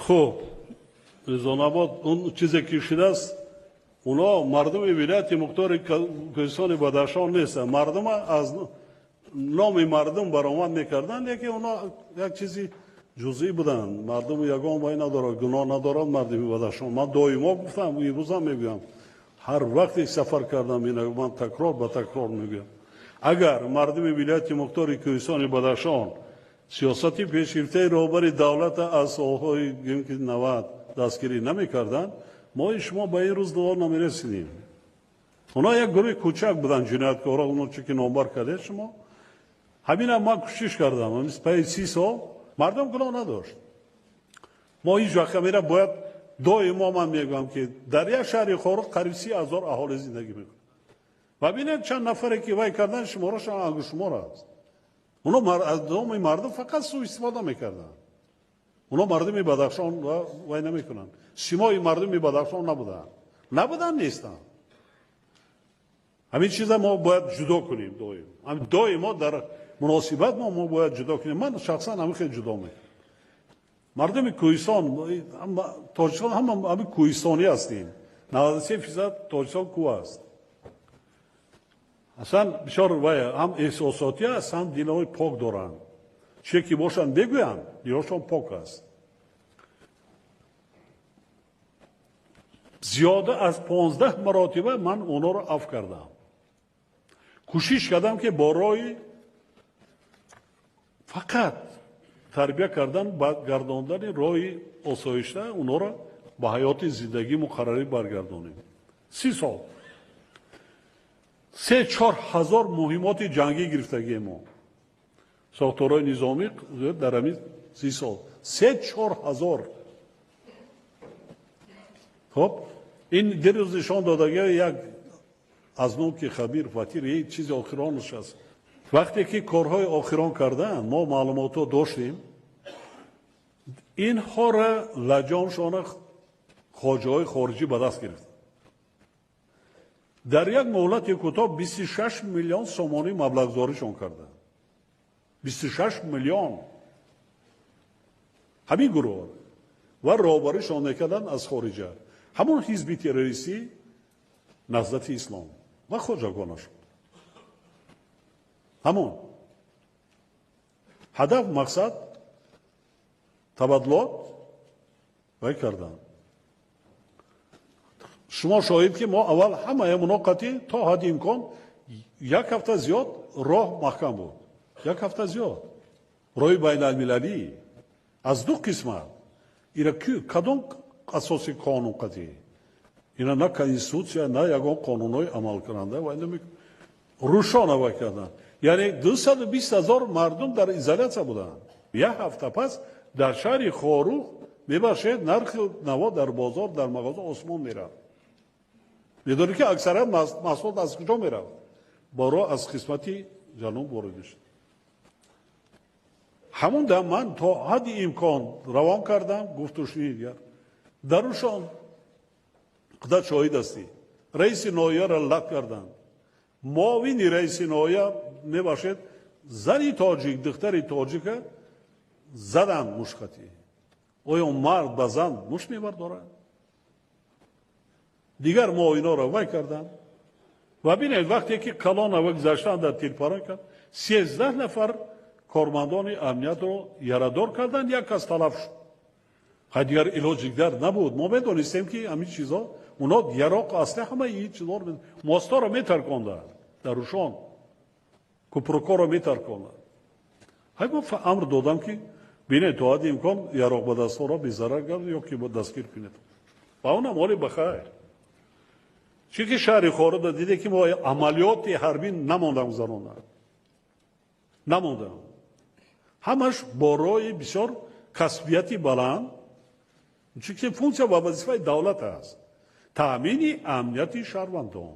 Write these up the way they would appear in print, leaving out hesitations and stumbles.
Хуб, Ризонобод он чизе ки шудааст, оно мардуми вилояти мухтори Кӯҳистони Бадахшон нестанд. Мардум аз номи мардум баромад мекарданд, яке оно як чизи ҷузъӣ буданд. Мардум ягон вай надорад, гуноҳ надорад мардуми Бадахшон. Ман доимо гуфтам, имрӯзам мегӯям, ҳар вақте сафар кардам, ина ман такрор ба такрор мегӯям. Агар мардуми вилояти мухтори Кӯҳистони Бадахшон сиёсати пешгирифтаи роҳбари давлат аз солҳои 90 дастгирӣ намекарданд, мо шумо ба ин рӯз дуо намерасидем. Онҳо як гурӯҳи кӯчак буданд, ҷинояткорон, оно чӣ ки номбар кардед шумо. Ҳамина ман кӯшиш кардам, пайи 30 сол мардум гуноҳ надошт. Мо ҳеҷ вақт ҳамина бояд доимо ман мегӯям ки дар як шаҳри Хоруғ қариб 30 ҳазор аҳолӣ зиндагӣ мекунад. Ва бинед чанд нафаре ки вай кардан, шуморашон ангуштшумор аст. Оно аз номи мардум фақат суистифода мекарданд. Оно мардуми Бадахшон вай намекунанд. Симои мардуми Бадахшон набуданд. Набуданд, нестанд. Ҳамин чиза мо бояд ҷудо кунем доим. Ҳамин доимо дар муносибат мо бояд ҷудо кунем. Ман шахсан ҳамин хел ҷудо мекунам. Мардуми Кӯҳистон, Тоҷикистон ҳама ҳамин кӯҳистонӣ ҳастем. 93% Тоҷикистон кӯҳ аст. Аслан бисёр вай ҳам эҳсосотӣ аст, ҳам дилҳои пок доранд. Чие ки бошанд бегӯянд, дилҳошон пок аст. Зиёда аз 15 маротиба ман онҳоро афв кардам. Кӯшиш кардам ки бо роҳи фақат тарбия кардан, гардондани роҳи осоишта онҳоро ба ҳаёти зиндагӣ муқаррарӣ баргардонем. 30 сол 3-4 ҳазор муҳимоти ҷангӣ гирифтагии мо. Сохторҳои низомӣ дар ҳамин 30 сол 3-4 ҳазор. Хоб, ин дирӯз нишон додагӣ як аз нуки хабир фатир ҳеҷ чизи охиронаш аст. Вақте ки корҳои охирон карданд, мо маълумотҳо доштем, инҳоро лаҷоншона хоҷаҳои хориҷӣ ба даст гирифт. Дар як муҳлати кӯтоҳ 26 миллион сомонӣ маблағгузоришон карданд. 26 миллион. Ҳамин гурӯҳ ва роҳбаришон мекарданд аз хориҷа. Ҳамон ҳизби террористӣ Наҳзати Ислом ва хоҷагонашон. Ҳамон ҳадаф, мақсад табаддулот вай карданд. Шумо шоҳид ки мо аввал ҳамаи муноқати то ҳадди имкон як ҳафта зиёд роҳ маҳкам буд. Як ҳафта зиёд. Роҳи байналмилалӣ аз ду қисмат. Ира кадом асоси қонун қатъӣ? Ина на конститутсия, на ягон қонунҳои амалкунанда вай рӯшона вай карданд. Яъне 220 ҳазор мардум дар изолятсия буданд. Як ҳафта пас дар шаҳри Хоруғ мебахшед нархи наво дар бозор, дар мағоза осмон мерафт. Медонед ки аксарият маҳсулот аз куҷо мерафт? Боро аз қисмати ҷануб ворид мешуд. Ҳамон дам ман то ҳадди имкон равон кардам, гуфтушунид дигар. Дар рӯшон худат шоҳид ҳастӣ. Раиси ноҳияро лат карданд. Муовини раиси ноҳия мебахшед, зани тоҷик, духтари тоҷика заданд мушқатӣ. Оё мард ба зан мушт мебардорад? Дигар муовиноро вай карданд. Ва бинед, вақте ки калона ва гузаштан дар тирпарон кард, 13 нафар кормандони амниятро ярадор карданд, як кас талаф шуд. Хай дигар илоҷи дигар набуд. Мо медонистем ки ҳамин чизо, оно яроқ асли ҳамаи ин чизоро мосторо метарконданд дар рӯшон, купрукоро метарконданд. Хай ман амр додам ки бинед то ҳадди имкон яроқ ба дастҳоро безарар гардонед ё ки дастгир кунед. Ва онам ҳоли ба хайр. Чунки шаҳри Хоруғда диде ки мо амалиёти ҳарбӣ намондам гузаронда. Намондам. Ҳамаш бо роҳи бисёр касбияти баланд, чунки функсия ва вазифаи давлат аст. Таъмини амнияти шаҳрвандон,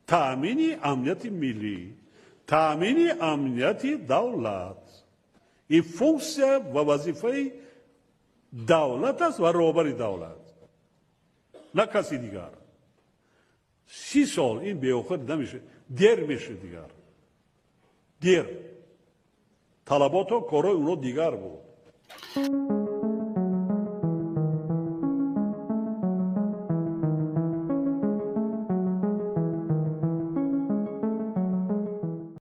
таъмини амнияти миллӣ, таъмини амнияти давлат. Ин функсия ва вазифаи давлат аст ва роҳбари давлат, на каси дигар. 30 сол ин беохир намешавад, дер мешавад дигар. Дер. Талаботҳо, корҳои онҳо дигар буд.